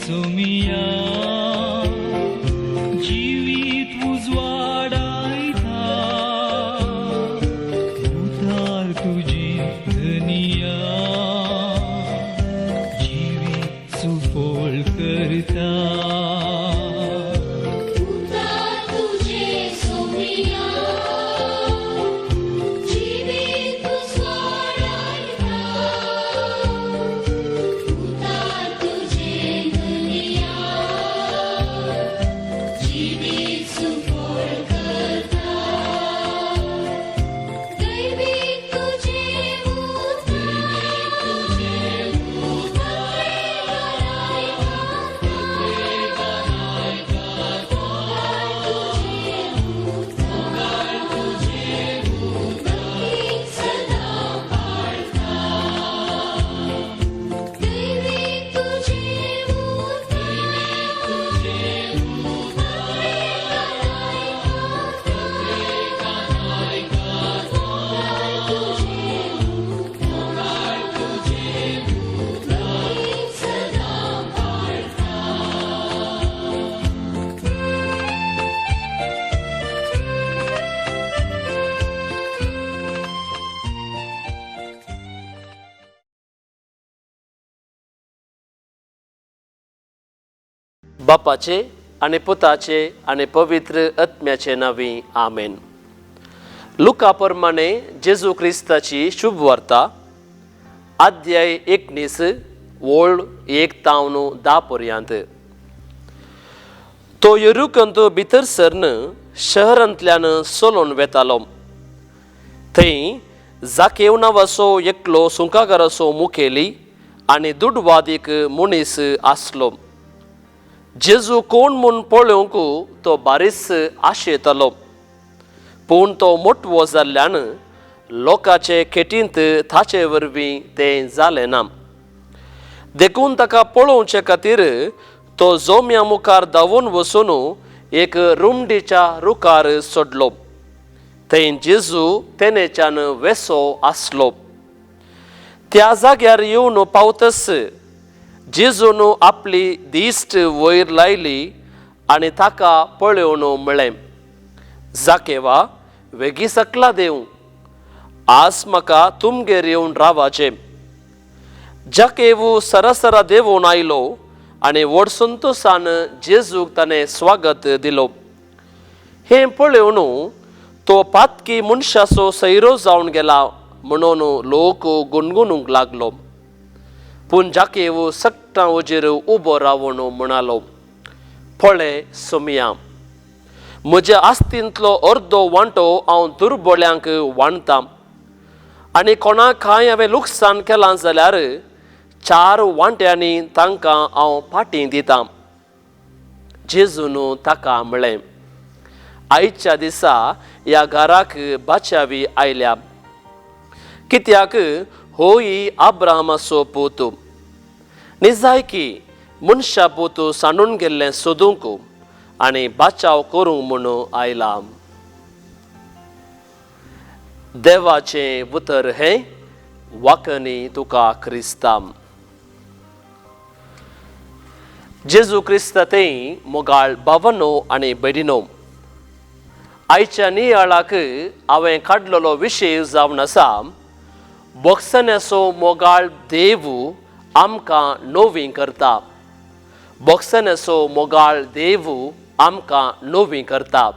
सोमिया जिवीत उजवाडायता उतार तुजी धनिया जिवीत सुफळ करता. बापाचे आनी पुताचे आनी पवित्र आत्म्याचे नांवी आमेन. लुका प्रमाणे जेजू क्रिस्ताची शुभ वार्ता अध्याय 19 ओळ 1 तावन 10 पर्यंत. तो येरुकंत भितर सरन शहरांतल्यान चलोवन वेतालो. थंय जाकेव नांवाचो एकलो सुंकागाराचो मुखेली आनी दुडवादीक मनीस आसलो. जेजू कोण म्हूण पळोवंक तो बारीस आशेतालो, पूण तो मोटवो जाल्ल्यान लोकांचे खेटींत ताचे वरवीं तें जालें ना. देखून ताका पळोवचे खातीर तो जोम्या मुखार धांवून वचून एक रुमडीच्या रुखार चडलो. थंय जेजू तेनेच्यान वेसो आसलो. त्या जाग्यार येवन पावतच जेजून आपली दिश्ट वयर लायली आनी ताका पळोवन म्हळें, जाकेवा वेगीं सकला देव, आज म्हाका तुमगेर येवन रावाचें. जाकेव सरासरा देंवून आयलो आनी व्हड संतोशान जेजूक ताणें स्वागत दिलो. हें पळोवन तो पातकी मनशाचो सैरो जावन गेला म्हणून लोक गुणगुणूंक लागलो. पूण जाकेव सट्टां वजेर उबो रावन म्हणालो, पळय सोमिया, म्हज्या आस्तींतलो अर्दो वांटो हांव दुर्बोळ्यांक वांटतां आनी कोणाक कांय हांवें लुकसाण केलां जाल्यार 4 वांट्यांनी तांकां हांव फाटीं दितां. जेजून ताका म्हळें, आयच्या दिसा ह्या घराक बाचावी आयल्या, कित्याक होय अब्राहमाचो पूत. निजायकी मनशा पूत सांडून गेल्लें सोदूंक आनी बाचाव करूंक म्हणून आयला. देवाचें उतर हें वाकनी तुका क्रिस्ताम. जेजू क्रिस्ता थंय मोगाळ भावनो आनी भयणीनो, आयच्या नियाळाक हांवें काडलेलो विशय जावन आसा बोगसण्याचो मोगाळ देव आमकां नवी करता. बोगसण्याचो मोगाळ देव आमकां नवी करता.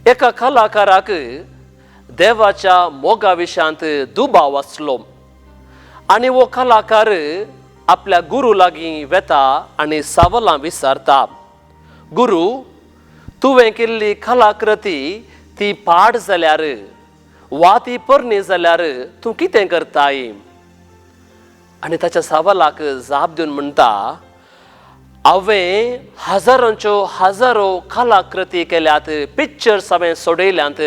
एका कलाकाराक देवाच्या मोगा विशयांत दुबाव आसलो आनी हो कलाकार आपल्या गुरू लागीं वेता आनी सवालां विचारता, गुरू तुवें केल्ली कलाकृती ती पाड जाल्यार वा ती पोरणी जाल्यार तूं कितें करताय? आनी ताच्या सवालाक जाप दिवन म्हणटा, हांवें हजारांच्यो हजारो कलाकृती केल्यात, पिक्चर्स हांवें सोडयल्यात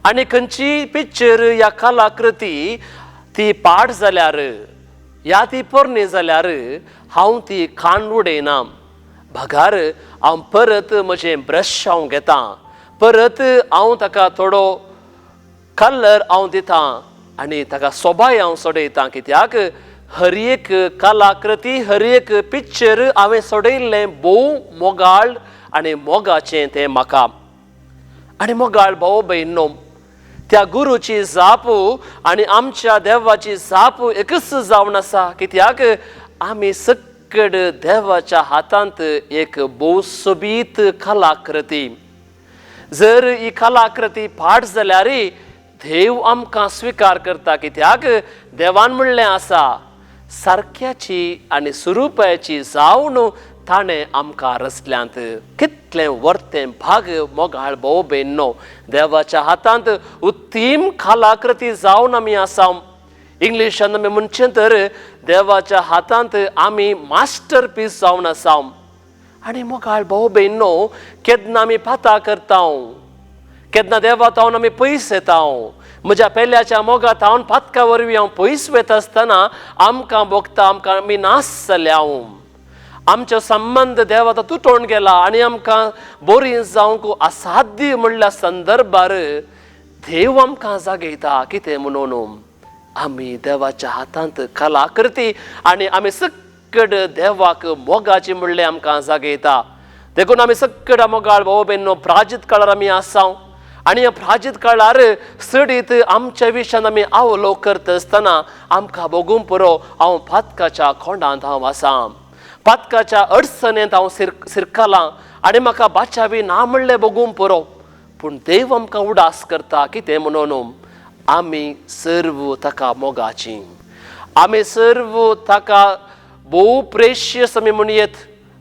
आनी खंयची पिक्चर या कलाकृती ती पाड जाल्यार या ती पोरणी जाल्यार हांव ती खाण उडयना, बगार हांव परत म्हजें ब्रश हांव घेतां, परत हांव ताका थोडो कलर हांव दितां आनी ताका सोबाय हांव सोडयतां, कित्याक हर एक कलाकृती, हर एक पिक्चर हांवें सोडयल्लें भोव मोगाळ आनी मोगाचें तें म्हाका. आनी मोगाळ भाव भयणो, त्या गुरूची जाप आनी आमच्या देवाची जाप एकच जावन आसा, कित्याक आमी सक्कड देवाच्या हातांत एक भोव सोबीत कलाकृती. जर ही कलाकृती पाड जाल्यार देव आमकां स्विकार करता, कित्याक देवान म्हणलें आसा सारक्याची आनी सुरुपायाची जावन ताणें आमकां रचल्यांत. कितलें वर्तें भाग मोगाळ भोव भयणो, देवाच्या हातांत उत्तीम कलाकृती जावन आमी आसा. इंग्लिशान आमी म्हणचें तर देवाच्या हातांत आमी मास्टर पीस जावन आसा. आनी मोगाळ भोव भयणो, केन्ना आमी पाता करता, केन्ना देवा तावन आमी पयस येता, म्हज्या पेल्याच्या मोगा तावन पातका वरवीं हांव पयस वता आसतना आमकां भोगता, आमकां आमी नाश जाल्या, आमचो संबंद देवा तो तुटोवन गेला आनी आमकां बरी जावंक असाध्य म्हणल्या संदर्भार देव आमकां जागयता. कितें म्हणून आमी देवाच्या हातांत कलाकृती आनी आमी सक्कड देवाक मोगाची म्हणलें आमकां जागयता. देखून आमी सक्कड मोगाळ भाव भयणो प्राजीत काळार आमी आसा आनी ह्या प्राजीत काळार चडीत आमच्या विशयान आमी अवलोक करता आसतना आमकां भोगूंक पुरो हांव पातकाच्या खोंडांत हांव आसा, पातकाच्या अडचणेंत हांव सिरकलां आनी म्हाका बाचावी ना म्हणलें भोगूंक पुरो. पूण देव आमकां उडास करता, कितें म्हणून आमी सर्व ताका मोगाची, आमी सर्व ताका भोव प्रेशियस आमी म्हणयेत.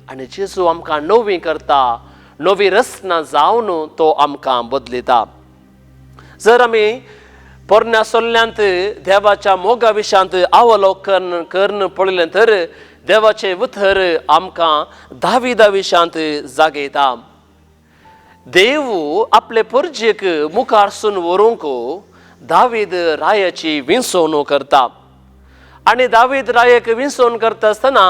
आनी जेजू आमकां नवी करता, नवी रचना जावन तो आमकां बदलिता. जर आमी पोरण्या सोल्ल्यांत देवाच्या मोगा विशयांत अवलोकन करून पळयलें तर देवाचें उतर आमकां दाविदा विशयांत जागयता. देव आपले परजेक मुखारसून व्हरूंक दावीद रायाची विंसवणूक करता आनी दावीद रायेक विंसवण करता आसतना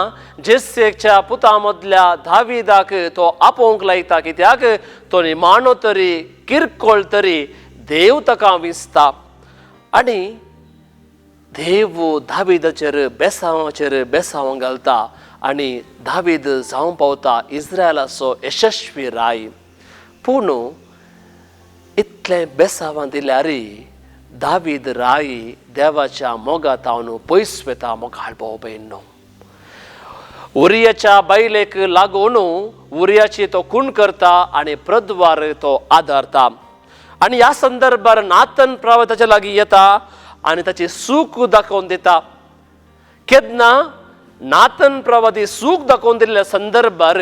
जेस्सेच्या पुता मदल्या दाविदाक तो आपोवंक लायता, कित्याक तो निमाणो तरी किरकोळ तरी देव ताका विंचता. आनी देव दाविदाचेर बेसांवाचेर बेसांव घालता आनी दावीद जावंक पावता इस्रायलाचो यशस्वी राय. पूण इतलें बेसांवां दिल्यार दावीद राय देवाच्या मोगा तावन पयस वता. मोगाळ भाव भयणो, उरियाच्या बायलेक लागून उरियाची तो खून करता आनी प्रद्वार तो आदारता. आनी ह्या संदर्भार नातन प्राव ताच्या लागीं येता आनी ताची सूख दाखोवन दिता. केन्ना नातन प्रवादी सूख दाखोवन दिल्ल्या संदर्भार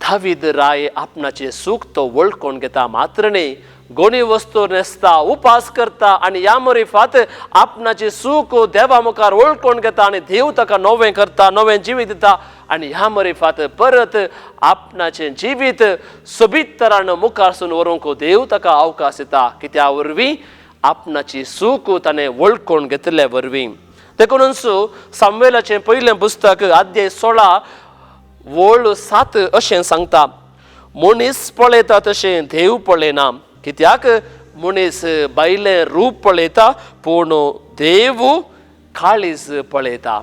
दावीद राय आपणाचें सूख तो वळखून घेता, मात्र न्ही गोणी वस्तू न्हेसता, उपास करता आनी ह्या मरिफात आपणाची सूख देवा मुखार वळखून घेता आनी देव ताका नवें करता, नवें जिवीत दिता आनी ह्या मरिफात परत आपणाचें जिवीत सोबीत तरान मुखारसून व्हरूंक देव ताका अवकाश दिता. कित्या वरवीं आपणाची सूख ताणें वळखून घेतले वरवीं. देखूनच सामुएलाचें पयलें पुस्तक अध्याय 16 वळ 7 अशें सांगता, मनीस पळयता तशें देव पळयना, कित्याक मनीस बायलें रूप पळयता पूण देव काळीज पळयता.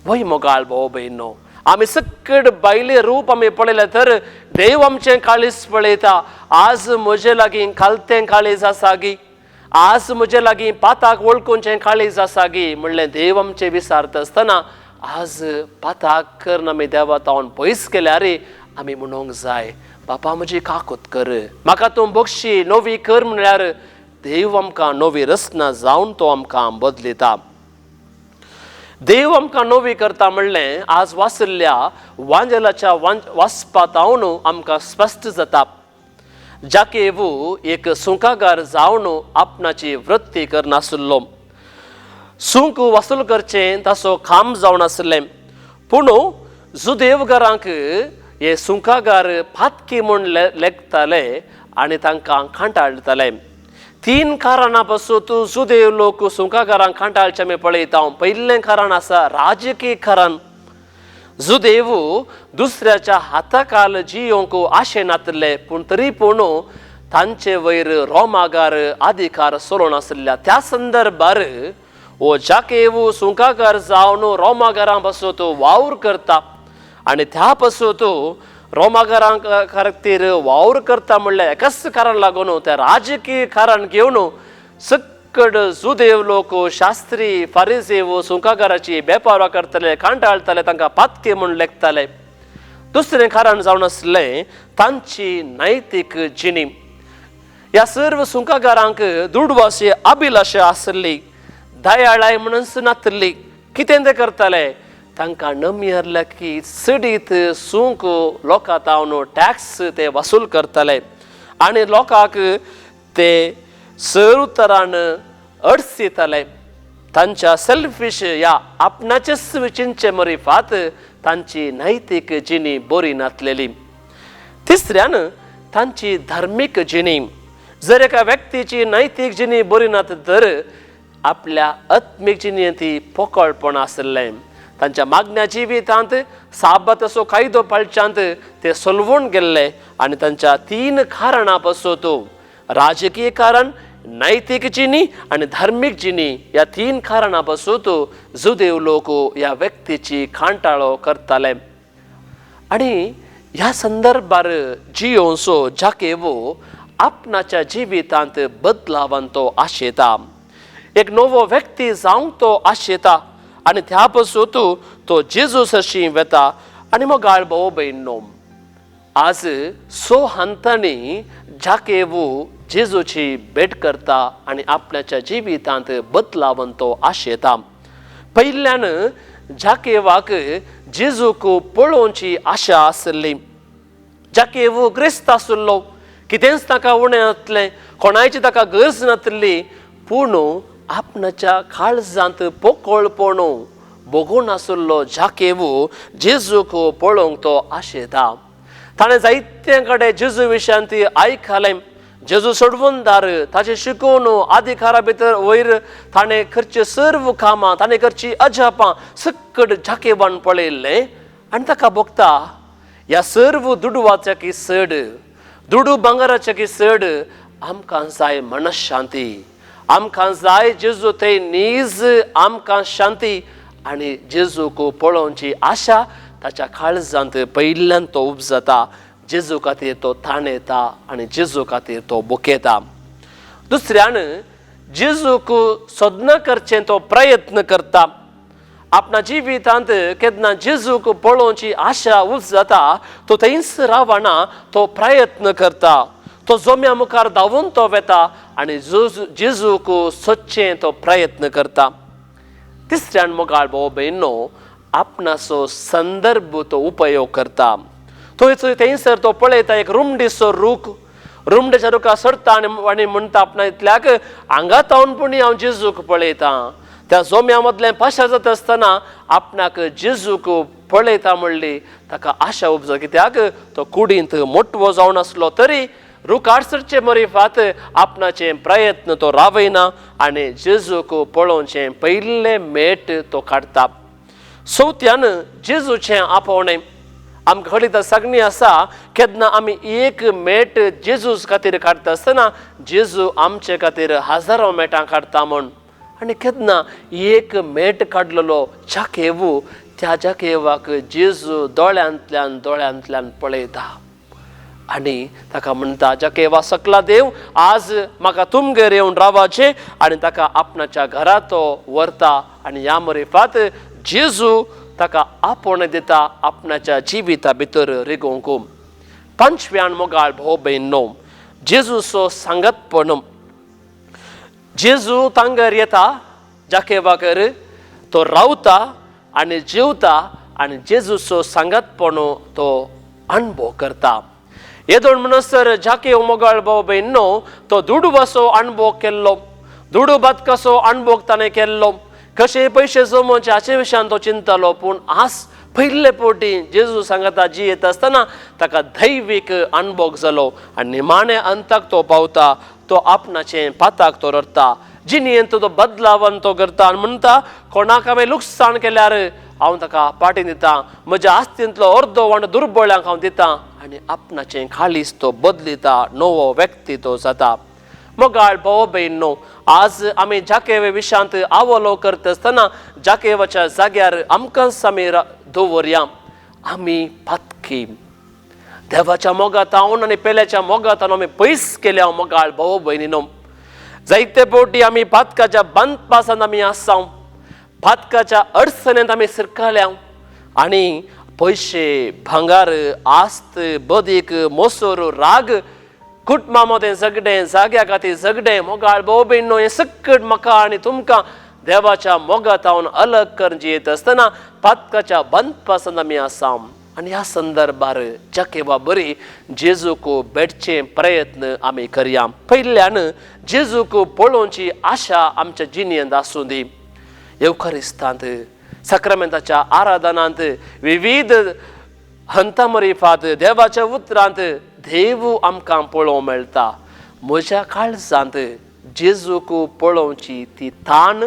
वय मोगाळ भाव भयणो, आमी सक्कड बायलें रूप आमी पळयलें तर देव आमचें काळीज पळयता. आज म्हजे लागीं खालतें काळीज आसा गी, आज म्हजे लागीं पाताक वळखुचें काळीज आसा गी म्हणलें देव आमचें विचारता आसतना आज पाताक करून आमी देवा तावन पयस केल्यार आमी म्हणूंक जाय, बापा म्हजी काकूत कर, म्हाका तूं बक्षी नवी कर म्हणल्यार देव आमकां नवी रचना जावन तो आमकां बदलिता. देव आमकां नवी करता म्हणलें आज वाचिल्ल्या वांजेलाच्या वाचपा तावन आमकां स्पश्ट जाता. जाकेव एक सुंकागार जावन आपणाची वृत्ती करनासलो, सुंक वसूल करचें ताचो काम जावन आसलें. पूण जुदेवघरांक हे सुंकागार पातकी म्हूण लेखताले आनी तांकां कांटाळटाले. 3 कारणां पासून जुदेव लोक सुंकागारांक कांटाळचे आमी पळयता. पयलें कारण आसा राजकीय कारण. जुदेव दुसऱ्याच्या हाताखाल जियोंक आशे नातले, पूण तरी पूण तांचे वयर रोमागार अधिकार चलोवन आशिल्ल्या त्या संदर्भार हो जाकेव सुंकाकार जावन रोमागारां पासून वावर करता आनी त्या पासून रोमागारां खातीर वावर करता म्हणल्यार एकाच कारण लागून त्या राजकीय कारण घेवन सक्कड जुदेव लोक, शास्त्री, फारिजेव सुंकागाराची बेपारा करतले, कांटाळताले, तांकां पातके म्हूण लेखताले. दुसरें कारण जावन आसलें तांची नैतीक जिणी. ह्या सर्व सुंकागारांक दुडवाची अभिलाशा आसली, दयाळाय म्हणून नातली. कितें ते करताले, तांकां नमी की चडीत सुंक लोकां तावन टॅक्स ते वसूल करताले आनी लोकांक ते सर तरान अडसिताले. तांच्या सेल्फीश ह्या आपणाचेच चिंचे मरिफात तांची नैतीक जिणी बरी नातलेली. तिसऱ्यान तांची धार्मीक जिणी. जर एका व्यक्तीची नैतीक जिणी बरी नात तर आपल्या आत्मीक जिणेंत ती पोकळपण आशिल्लें. तांच्या मागण्या जिवितांत साबात असो कायदो पाळच्यांत ते सोलवून गेल्ले आनी तांच्या तीन कारणां पासून, राजकीय कारण, नैतीक जिणी आनी धार्मीक जिणी, ह्या तीन कारणां पासून जुदेव लोक ह्या व्यक्तीची कांटाळो करताले. आनी ह्या संदर्भार जियोसो जाकेवो आपणाच्या जिवितांत बदलावान तो आशेता, एक नवो व्यक्ती जावंक तो आशेता आनी त्या पासून तो जेजू सरशी वेता. आनी मोगाळ भोव भयणो, आज सो हांतांनी जाकेवू जेजूची भेट करता आनी आपल्याच्या जिवितांत बदलावन तो आशेता. पयल्यान जाकेवाक जेजूक पळोवची आशा आसली. जाकेव ग्रेस्त आसलो, कितेंच ताका उणें नातलें, कोणायची ताका गरज नातली, पूण आपणाच्या काळजांत पोकळपण भोगून आशिल्लो जाकेव जेजूक पळोवंक तो आशेता. ताणें जायते कडेन जेजू विशयान ती आयकलें. जेजू सोडवणदार, ताचें शिकोवन अधिकारा भितर वयर ताणें करचें सर्व कामां, ताणें करची अजापां सक्कड जाकेवान पळयल्लें आनी ताका भोगता ह्या सर्व दुडवाच्या की चड, दुडू भांगराच्या की चड आमकां जाय मनशांती, आमकां जाय जेजू ते नीज आमकां शांती. आनी जेजूक पळोवची आशा ताच्या काळजांत पयल्यान तो उपजता. जेजू खातीर तो ताणेता आनी जेजू खातीर तो बुकेता. दुसऱ्यान जेजूक सोदना करचें तो प्रयत्न करता. आपणा जिवितांत केन्ना जेजूक पळोवची आशा उपजता तो थंयच रावना, तो प्रयत्न करता. तो जोम्या मुखार धांवून तो वेता आनी जेजूक सोदचें तो प्रयत्न करता. तिसऱ्यान मोगाळ भोव भयणो, आपणाचो संदर्भ तो उपयोग करता. थंय थंयसर तो पळयता एक रुमडीचो रूख, रुमडेच्या रुखा सरता आनी आनी म्हणटा आपणा इतल्याक हांगा तावन पूण हांव जेजूक पळयतां. त्या जोम्या मदलें पाशार जाता आसतना आपणाक जेजूक पळयता म्हणली ताका आशा उपजा, कित्याक तो कुडींत मोटवो जावन आसलो तरी रुखार सरचे मरिफात आपणाचे प्रयत्न तो रावयना आनी जेजूक पळोवचें पयलें मेट तो काडटा. चवथ्यान जेजूचें आपोवणें. आमकां खळीत सगळीं आसा, केन्ना आमी एक मेट जेजूस खातीर काडटा आसतना जेजू आमचे खातीर हजारो मेटां काडटा म्हूण. आनी केन्ना एक मेट काडलेलो जाकेवू, त्या जाकेवाक जेजू दोळ्यांतल्यान दोळ्यांतल्यान पळयता आनी ताका म्हणटा, जाकेवा सकला देव, आज म्हाका तुमगेर येवन रावाचें. आनी ताका आपणाच्या घरा तो व्हरता आनी ह्या मरिफात जेजू ताका आपोवणें दिता आपणाच्या जिविता भितर रिगोवंक. पंचव्यान मोगाळ भोव भयणो, जेजूचो सांगतपण. जेजू तांगर येता जाकेवाकर, तो रावता आनी जेवता आनी जेजूचो सांगतपण तो अणभव करता. येदोळ म्हणसर जाकेव मोगाळ भोव भयणो तो दुडवाचो अणभव केल्लो, दुडू बातकाचो अणभव ताणें केल्लो, कशे पयशे जमोवचे हाचे विशयान तो चिंतालो. पूण आज पयले फावटी जेजू सांगता जी येता आसतना ताका दैवीक अणभव जालो आनी निमाणे अंताक तो पावता. तो आपणाचें पाताक तो रडटा, जिणेंत तो बदलावन तो करता आनी म्हणटा, कोणाक हांवें लुकसाण केल्यार हांव ताका पाटी दितां, म्हज्या आस्तींतलो अर्दो वांटो दुर्बळ्यांक हांव दितां. आनी आपणाचें खालीस तो बदलिता, नवो व्यक्ती तो जाता. मोगाळ भोव भयणो, आज आमी जाकेवे विशांत आवलो करता आसतना जाकेवाच्या जाग्यार आमकांच आमी दवरया. आमी पातकी, देवाच्या मोगातावन आनी पेल्याच्या मोगातावन आमी पयस केल्या. मोगाळ भाव भयणीनो, जायते फावटी आमी पातकाच्या बांदपासान आमी आसाव, पातकाच्या अडचणेंत आमी सरकाल्या आनी पयशे, भांगार, आस्त, बदीक, मोसोर, राग, कुटुंबा मदें झगडें, जाग्या खातीर झगडें. मोगाळ भाव भयणीनो, हें सकट म्हाका आनी तुमकां देवाच्या मोगातावन अलग करून जियेत आसतना पातकाच्या बांदपासान आमी आसा. आनी ह्या संदर्भार जाकेवा बरी जेजूक भेटचे प्रयत्न आमी करया. पयल्यान जेजूक पळोवची आशा आमच्या जिणेंत आसूं दी. येवखरिस्तांत, साक्रामेंताच्या आराधनांत, विविध हंतामरिफात, देवाच्या उतरांत देव आमकां पळोवंक मेळटा. म्हज्या काळजांत जेजूक पळोवची ती तान,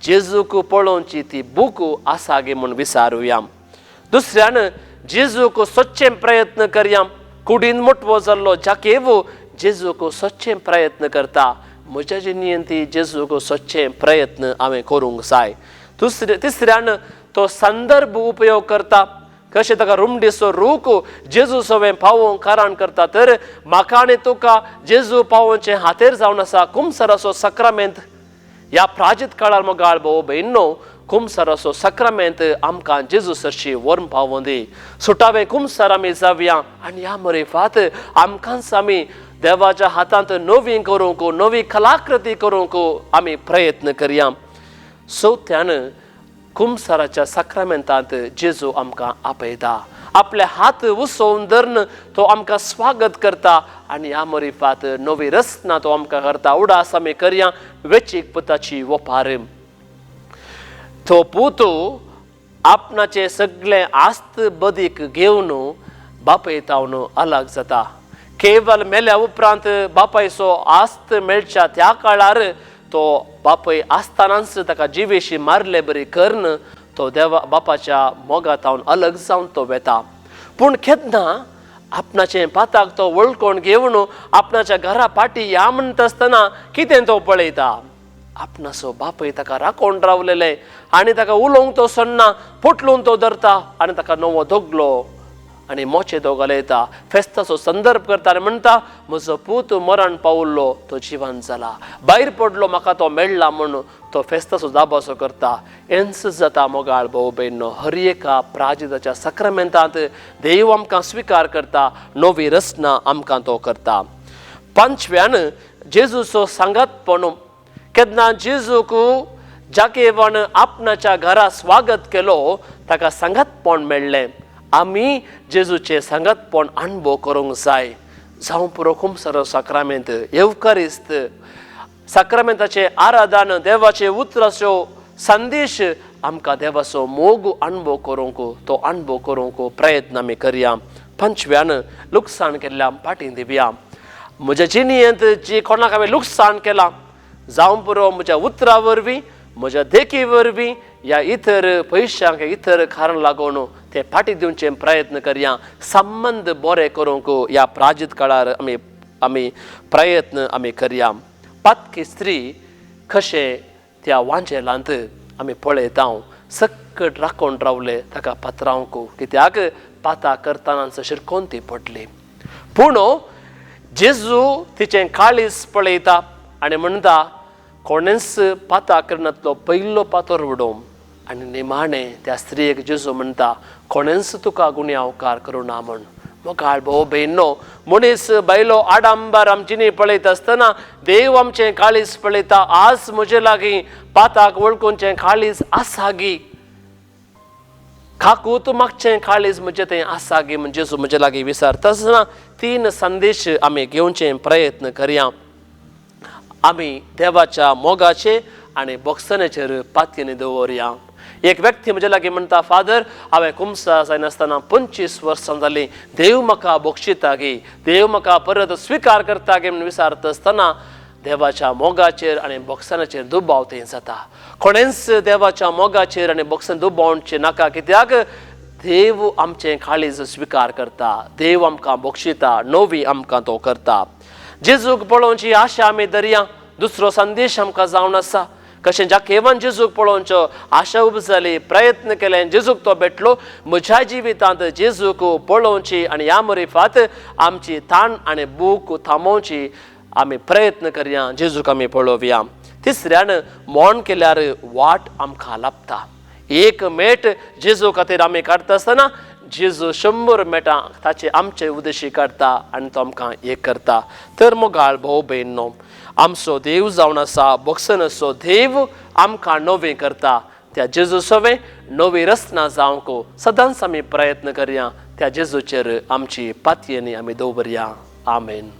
जेजूक पळोवची ती भूक आसा गे म्हूण विचारुया. दुसऱ्यान जेजूक सोदचे प्रयत्न करया. कुडीन मोटवो जाल्लो जाकेव जेजूक सोदचे प्रयत्न करता. म्हज्या जिणेंत ती जेजूक सोदचे प्रयत्न हांवें करूंक जाय. तिसऱ्यान तो संदर्भ उपयोग करता. कशें ताका रुमडीचो रूख जेजू सवें पावोवंक कारण करता, तर म्हाका आनी तुका जेजू पावोवचें हातेर जावन आसा कुमसराचो साक्रामेंत. ह्या प्राजीत काळार मोगाळ भाव भयणीनो, कुमसाराचो साक्रामेंत आमकां जेजू सरशी व्हरून पावोवं दी. सुटावे कुमसार आमी जावया आनी ह्या मरेफात आमकांच आमी देवाच्या हातांत नवी करूंक, नवी कलाकृती करूंक आमी प्रयत्न करया. चवथ्यान कुमसाराच्या साक्रामेंतांत जेजू आमकां आपयता. आपले हात उसोवन धरून तो आमकां स्वागत करता आनी ह्या मरिफात नवी रचना तो आमकां करता. उडास आमी करया वेचीक पुताची ओपार. तो पूत आपणाचे सगळे आस्त बदीक घेवन बापयतावन अलग जाता. केवल मेल्या उपरांत बापायचो आस्त मेळच्या त्या काळार तो बापय आसतनाच ताका जिवेशी मारले बरी करून तो देवा बापाच्या मोगातावन अलग जावन तो वेता. पूण केन्ना आपणाचें पाताक तो वळखून घेवन आपणाच्या घरा फाटी या म्हणटा आसतना कितें तो पळयता, आपणाचो बापय ताका राखोवन रावलेले आनी ताका उलोवंक तो सन्ना, पोटलून तो धरता आनी ताका नवो दोगलो आनी मोचे तो घालयता. फेस्ताचो संदर्भ करता आनी म्हणटा, म्हजो पूत मरण पावल्लो तो जिवन जाला, भायर पडलो म्हाका तो मेळ्ळा म्हूण तो फेस्ताचो दाबासो करता. हेंच जाता मोगाळ भाव भयणीनो, हर एका प्राजिताच्या साक्रामेंतांत देव आमकां स्विकार करता, नवी रचना आमकां तो करता. पांचव्यान जेजूचो सांगातपण. केन्ना जेजूक जाकेवान आपणाच्या घरा स्वागत केलो ताका सांगातपण मेळ्ळें. आमी जेजूचें सांगातपण अणभव करूंक जाय. जावं पुरो कुमसारो साक्रामेंत, येवकारिस्त साक्रामेंताचें आराधन, देवाचे उतराचो संदेश आमकां देवाचो मोग अणभव करूंक, तो अणभव करूंक प्रयत्न आमी करया. पंचव्यान लुकसाण केल्ल्या फाटीं दिवया. म्हज्या जिणेंत जी कोणाक हांवें लुकसाण केलां, जावं पुरो म्हज्या उतरा वरवीं, म्हज्या देखी वरवीं या इतर पयशांक इतर कारण लागून ते फाटीं दिवचे प्रयत्न करया. संबंद बरे करूंक ह्या प्राजीत काळार आमी आमी प्रयत्न आमी करया. पातकी स्त्री कशें त्या वांजेलांत आमी पळयता, सकट राखून रावले ताका पत्रावंक, कित्याक पाता करतना शिरकोन ती पडली. पूण जेजू तिचें काळीज पळयता आनी म्हणटा, कोणेंच पाता करनातलो पयलो पातोर उडोवं. आनी निमाणें त्या स्त्रियेक जेजू म्हणटा, कोणेंच तुका गुन्यांवकार करूं ना म्हूण. मोगाळ भोव भयणो, मनीस बायलो आडंबर आमची पळयता आसतना देव आमचें काळीज पळयता. आज म्हजे लागीं पाताक वळखूनचें काळीज आसा गी, काकूत मागचें काळीज म्हजें तें आसा गी म्हणजे म्हजे लागीं विचारता आसतना तीन संदेश आमी घेवचे प्रयत्न करया. आमी देवाच्या मोगाचे आनी बोगसण्याचेर पातयेनी दवरया. एक व्यक्ती म्हजे लागीं म्हणटा, फादर हांवें कुमसा जायनासतना 25 वर्सां जालीं, देव म्हाका बक्षिता गी, देव म्हाका परत स्विकार करता गी म्हूण विचारता आसतना देवाच्या मोगाचेर आनी बोगसण्याचेर दुबाव थंय जाता. कोणेंच देवाच्या मोगाचेर आनी बोगसन दुबावचें नाका, कित्याक देव आमचें काळीज स्विकार करता, देव आमकां बक्षिता, नवी आमकां तो करता. जेजूक पळोवची आशा आमी धरया. दुसरो संदेश आमकां जावन आसा, कशें जाकेवान जेजूक पळोवचो आशा उब जाली, प्रयत्न केले, जेजूक तो भेटलो. म्हज्या जिवितांत जेजूक पळोवची आनी ह्या मरिफात आमची ताण आनी भूक थांबोवची आमी प्रयत्न करया, जेजूक आमी पळोवया. तिसऱ्यान मौन केल्यार वाट आमकां लाबता. एक मेट जेजू खातीर आमी काडटा आसतना जेजू 100 मेटां ताचे आमचे उद्देशी काडटा आनी तो आमकां एक करता. तर मोगाळ भोव भयणो, आमचो देव जावन आसा भोगसनाचो देव आमकां नवें करता. त्या जेजू सवें नवी रचना जावंक सदांच आमी प्रयत्न करया. त्या जेजूचेर आमची पातयेनी आमी दवरया. आमेन.